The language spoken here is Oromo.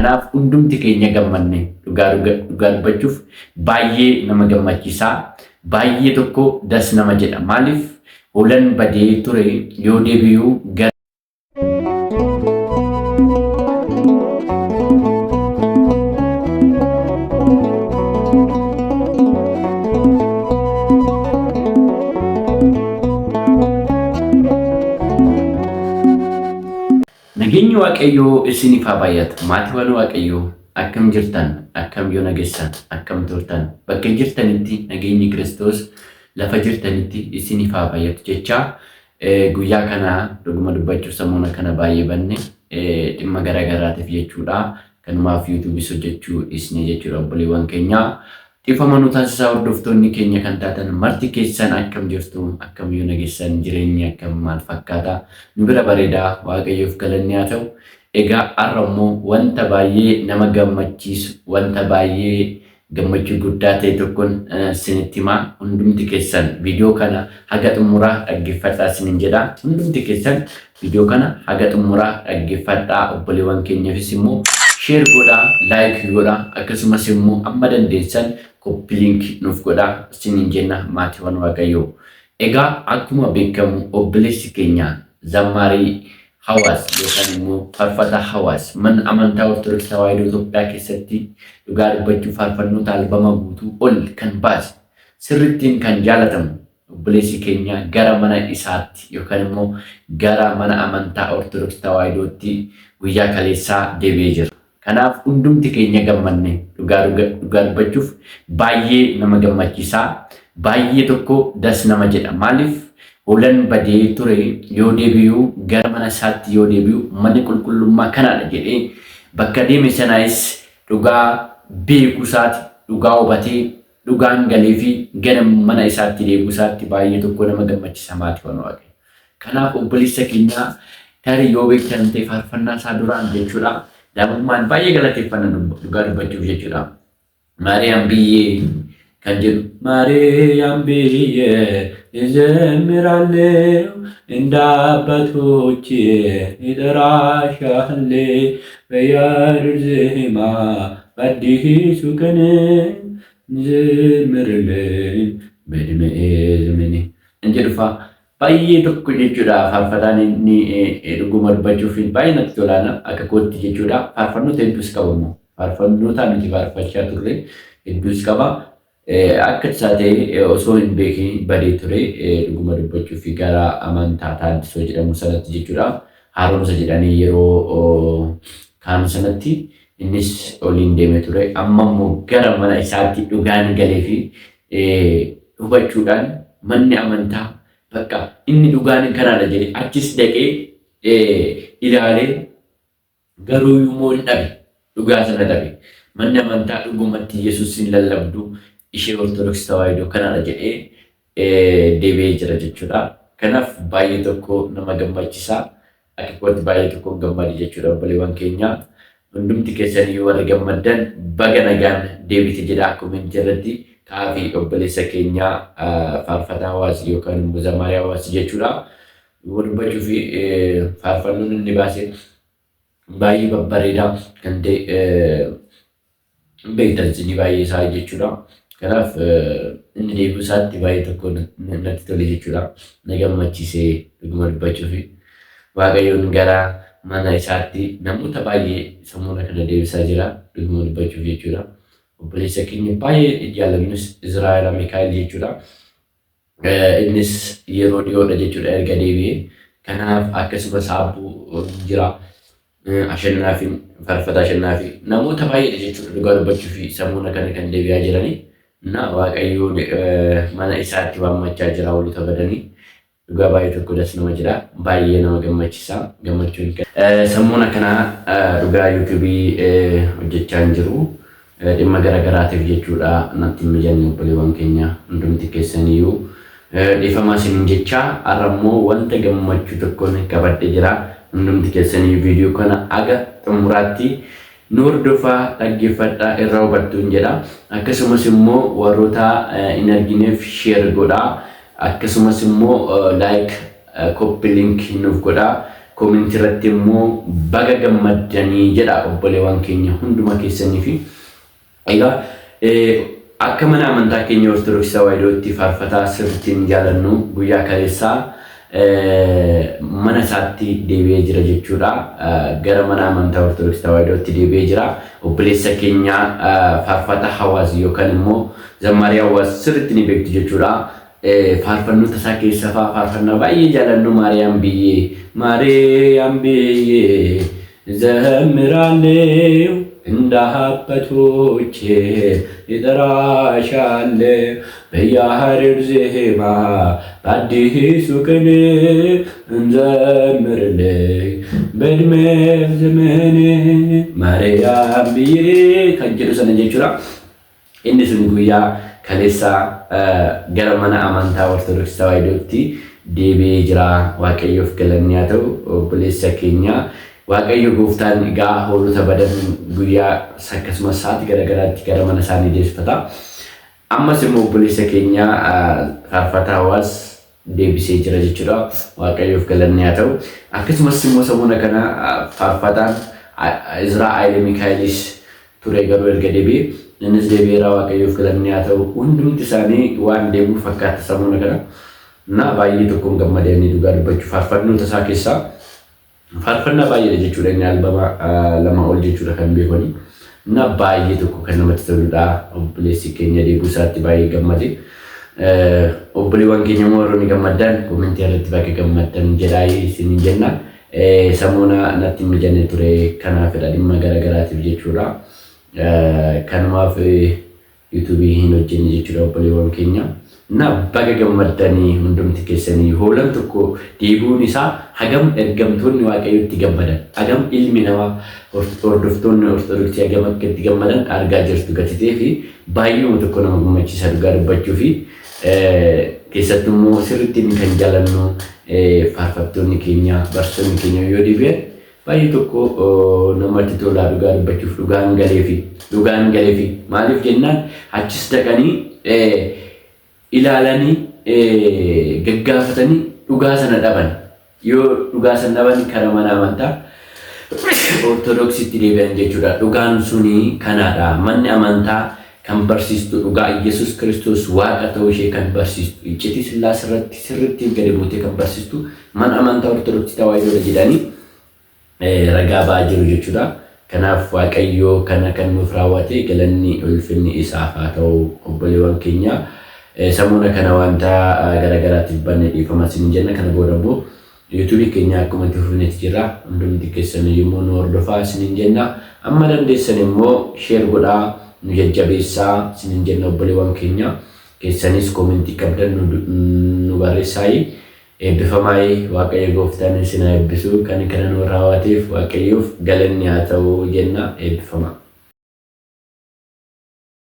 Kanaaf hundumti keenya gammanne dhugaa dhugaa dubbachuuf baay'ee nama gammachiisaa baay'ee tokko das nama jedha. Maaliif hoolan badee ture yoo deebi'u gara Nageenyi Waaqayyoo isiniif haa baay'atu. Maatiiwwan Waaqayyoo akkam jirtan? Akkam yoo nagessan? Akkam turtan? Bakka jirtanitti nageenyi Kiristoos lafa jirtanitti isiniif haa baay'atu jechaa guyyaa kana dhuguma dubbachuuf samuuna kana baay'ee banne dhimma garaa garaatiif jechuudha. Kanumaaf yuutuubis hojjechuu dhiisne jechuudha obboleewwan keenya. Dhifama nu taasisaa hordoftoonni keenya kan taatan marti keessan akkam jirtu akkam yoo nagessan jireenyi akkam maal fakkaata nu bira bareedaa waaqayyoof galanni haa ta'u. Egaa har'a immoo wanta baay'ee nama gammachiisu wanta baay'ee gammachuu guddaa ta'e tokkon sinitti himaa hundumti keessan viidiyoo kana haga xumuraa dhaggeeffadhaa sinin jedha hundumti keessan viidiyoo kana haga xumuraa dhaggeeffadhaa obboleewwan keenyafis immoo share godhaa like godhaa akkasumas immoo amma dandeessan copy link nuuf godhaa sinin jenna maatiiwwan waaqayyoo egaa akkuma beekamu obboleessi keenya zammaarii Hawaas yookaan immoo Faarfataa Hawaas mana amantaa Ortodoksii Tawaahidoo Itoophiyaa keessatti dhugaa dubbachuuf faarfannoota albama guutuu ol kan baase sirrittiin kan jaalatamu obboleessi keenya gara mana isaatti yookaan immoo gara mana amantaa Ortodoksii Tawaahidootti guyyaa kaleessaa deebi'ee jira. Kanaaf hundumti keenya gammanne dhugaa dhugaa dubbachuuf baay'ee nama gammachiisaa baay'ee tokko das nama jedha maaliif hoolan badee ture yoo deebi'u gara mana isaatti yoo deebi'u manni qulqullummaa kanaadha jedhee bakka deeme sanaayis dhugaa beeku isaati dhugaa hubatee dhugaan galeefi gara mana isaatti deebi'u isaatti baay'ee tokko nama gammachisa maatiiwwan waaqayyo. Kanaaf obboleessa keenya tarii yoo beektan ta'e faarfannaa isaa duraan jechuudha. Daa'imummaan baay'ee galateeffanna dhugaa dubbachuuf jechuudha. Maariyaam biyyee kan jedhu Maariyaam biyyee izemmirallee እንደ አባቶቼ እጠራሻለሁ በያሬድ ዜማ በአዲሱ ቅኔ ዘምርልኝ በዕድሜ ዘመኔ kan jedhu fa'a baay'ee tokko jechuudha. Faarfataan inni dhuguma dubbachuuf baay'ee natti tolaana akka kootti jechuudha. Faarfannoota hedduus qaba immoo faarfannoota nuti faarfachaa turre hedduus qaba. Akka tasaa ta'ee osoo hin beekin badee ture dhuguma dubbachuuf gara amantaa Taaddisoo jedhamu sanatti jechuudha. Haaromsa jedhanii yeroo kaan sanatti innis oliin deemee ture. Amma immoo gara mana isaatti dhugaan galee fi hubachuudhaan manni amantaa bakka inni dhugaan kanaadha jedhee achis dhaqee ilaalee Garuu immoo hin dhabe. Dhugaa sana dhabe. Manni amantaa dhugumatti Yesuus hin lallabdu ishee Ortodoksii Tawaahidoo kanadha jedhee deebi'ee jira jechuudha. Kanaaf baay'ee tokko nama gammachisa. Akka kootti baay'ee tokko gammade jechuudha obboleewwan keenya. Hundumti keessan iyyuu warri gammaddan baga nagaan deebite jedhaa komentii irratti kaafii obboleessa keenya faarfataa hawaasi yookaan immoo zamaarii hawaasi jechuudha. Dhuguma dubbachuu fi faarfannoon inni baase baay'ee babbareedaa kan ta'e beektan isinii baay'ee isaa jechuudha. Kanaaf inni deebi'uu isaatti baay'ee tokko natti tole jechuudha. Na gammachiisee dhuguma dubbachuu fi Waaqayyoon gara mana isaatti namoota baay'ee samuuna kana deebisaa jira dhuguma dubbachuuf jechuudha. Obboleessa keenya baay'ee jaallannus Israa'el Mikaa'el jechuudha. Innis yeroo dhiyoodha jechuudha erga deebi'ee. Kanaaf akkasumas Aabbuu jira. Ashannaafiin Faarfataa Ashannaafii namoota baay'eedha jechuudha dhugaa dubbachuu fi samuuna kana kan deebi'aa jiranii. Na Waaqayyoon mana isaatti waammachaa jira hoolota badanii. Dhugaa baay'ee tokko das nama jedha. Baay'ee nama gammachisa. Gammachuun Sammuun akkanaa dhugaa yuutuubii hojjechaa hin jiru. Dhimma gara garaatiif jechuudha natti hin mijanne obboleewwan keenya hundumti keessaniyyuu dhiifamaa isiniin jechaa har'a immoo wanta gammachuu tokkoon qabadhe jira. Hundumti keessaniyyuu viidiyoo kana aga xumuraatti nu hordofaa dhaggeeffadhaa irraa hubattuun jedha. Akkasumas immoo warroota hin argineef share godhaa. Akkasumas immoo like copy link nuuf godhaa. Koomentii irratti immoo baga gammaddanii jedha obboleewwan keenya hunduma keessanii fi egaa akka mana amantaa keenya Ortodoksii Tawaahidootti faarfataa sirriitti jaalannu guyyaa kaleessaa mana isaatti deebi'ee jira jechuudha. Gara mana amantaa Ortodoksii Tawaahidootti deebi'ee jira. Obboleessa keenya faarfataa Hawaas yookaan immoo Zammaarii Hawaas sirriitti ni beektu jechuudha. Faarfannoota isaa keessa fa'aa faarfannaa baay'ee jaalannu Maariyaam biyyee Maariyaam biyyee ዘምራለሁ እንደ አባቶቼ እጠራሻለሁ በያሬድ ዜማ በአዲሱ ቅኔ እንዘምርልሽ በዕድሜ ዘመኔ Maariyaam biyyee kan jedhu sana jechuudha. Inni sun guyyaa kaleessa gara mana amantaa Ortodoksii Tawaahidootti deebi'ee jira. Waaqayyoof galanni haa ta'u obboleessa keenya. Waaqayyo gooftaan egaa hoolota badan guyyaa akkasumas sa'aatii garaagaraatti gara mana isaanii deessifata. Ammas immoo obboleessa keenya faarfataa Hawaas deebisee jira jechuudha. Waaqayyoof galanni haa ta'u. Akkasumas immoo sammuna kana faarfataan Izraa Haayile Mikaa'elis ture garuu erga deebi'ee innis deebi'eera Waaqayyoof galanni haa ta'u. Hundumti isaanii waan deebi'u fakkaata sammuna kana. Na baay'ee tokkoon gammadee inni dhugaa dubbachuu faarfannoota isaa keessaa faarfannaa baay'eedha jechuudha inni albama lama ol jechuudha kan beekani. Na baay'ee tokko kan namatti toludha. Obboleessi keenya deebuu isaatti baay'ee gammade. Obboleewwan keenya immoo warroonni gammaddan koomentii irratti baay'ee gammaddan jedhaa isiniin jenna. Samoona natti hin mijanne ture kanaafidha dhimma garaagaraatiif jechuudha. Kanumaaf yuutuubii hin hojjenne jechuudha obboleewwan keenya. Na baga gammaddanii hundumti keessanii hoolaan tokko deebi'uun isaa hagam ergamtoonni waaqayyootti gammadan hagam ilmi namaa hordoftoonni ortodoksii hagam akka itti gammadan argaa jirtu gatitee fi baay'eema tokko nama gammachiisa dhugaa dubbachuu fi keessattuu immoo sirriitti kan jaalannu faarfattoonni keenya barsiisonni keenya yoo deebi'an baay'ee tokko namatti tolaa dhugaa dubbachuuf dhugaan galeefi maaliif jennaan achis dhaqanii ilaalanii gaggaafatanii dhugaa sana dhaban yoo dhugaa sana dhaban kara mana amantaa ortodoksiitti deebi'an jechuudha. Dhugaan suni kanaadha. Manni amantaa kan barsiistu dhugaa Yesuus Kiristoos waaqa ta'uu ishee kan barsiistu iccitii sillaasee irratti sirriitti gadi buutee kan barsiistu mana amantaa ortodoksii tawaahidoodha jedhanii ragaa ba'aa jiru jechuudha. Kanaaf Waaqayyoo kana kan nuuf raawwate galanni ulfinni isaaf haa ta'u obboleewwan keenya. Sammuna kana wanta garaagaraatiif banne dhiifama isin jenna. Kana booda immoo yuutuubii keenya akkuma itti fufnetti jira. Hundumti keessan immoo nu hordofaa isin jenna. Amma dandeessan immoo share godhaa nu jajjabeessaa isin jenna obboleewwan keenya. Keessanis koomentii qabdan nu barreessaayi. Eebbifamaayii Waaqayyo gooftaan isin haa eebbisu. Kan kana nu raawwateef Waaqayyoof galanni haa ta'u jenna eebbifama.